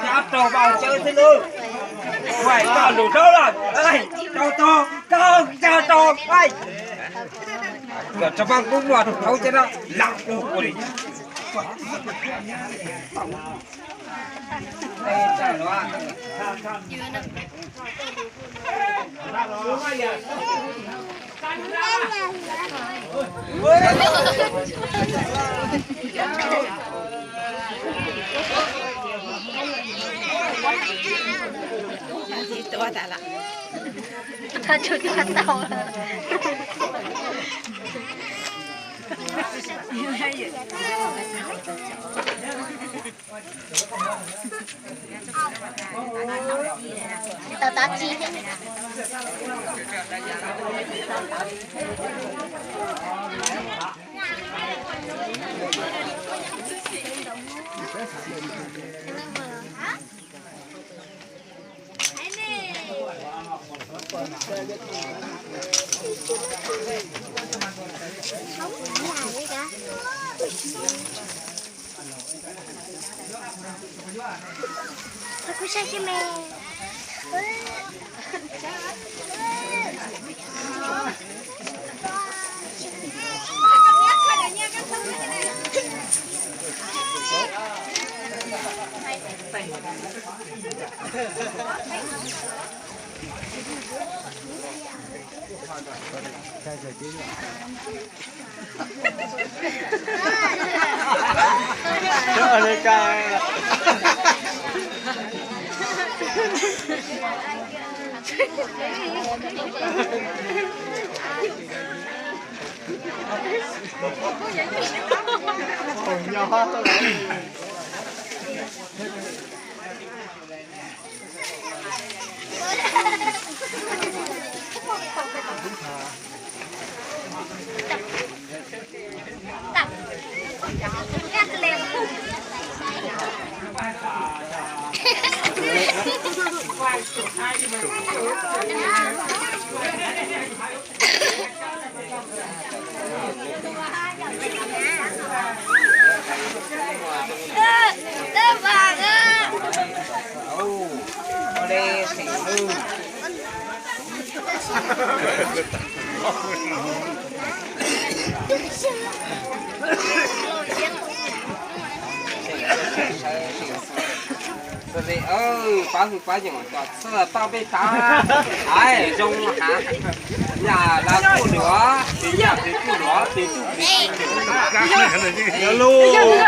Cov rau npau tsawv xwb lauj. Ua coj lus rau lawm, rau tog, rau, rau, rau, kom tso pab kub muaj thaub cov no lam ua li. Tau tav ci thiab. Kuv saib seb me. Pab hwj pab nyuam cov txhij toj peb tav, ai zoo hav, yam lawv kuj luav, peb yam peb kuj luav, peb kuj luav.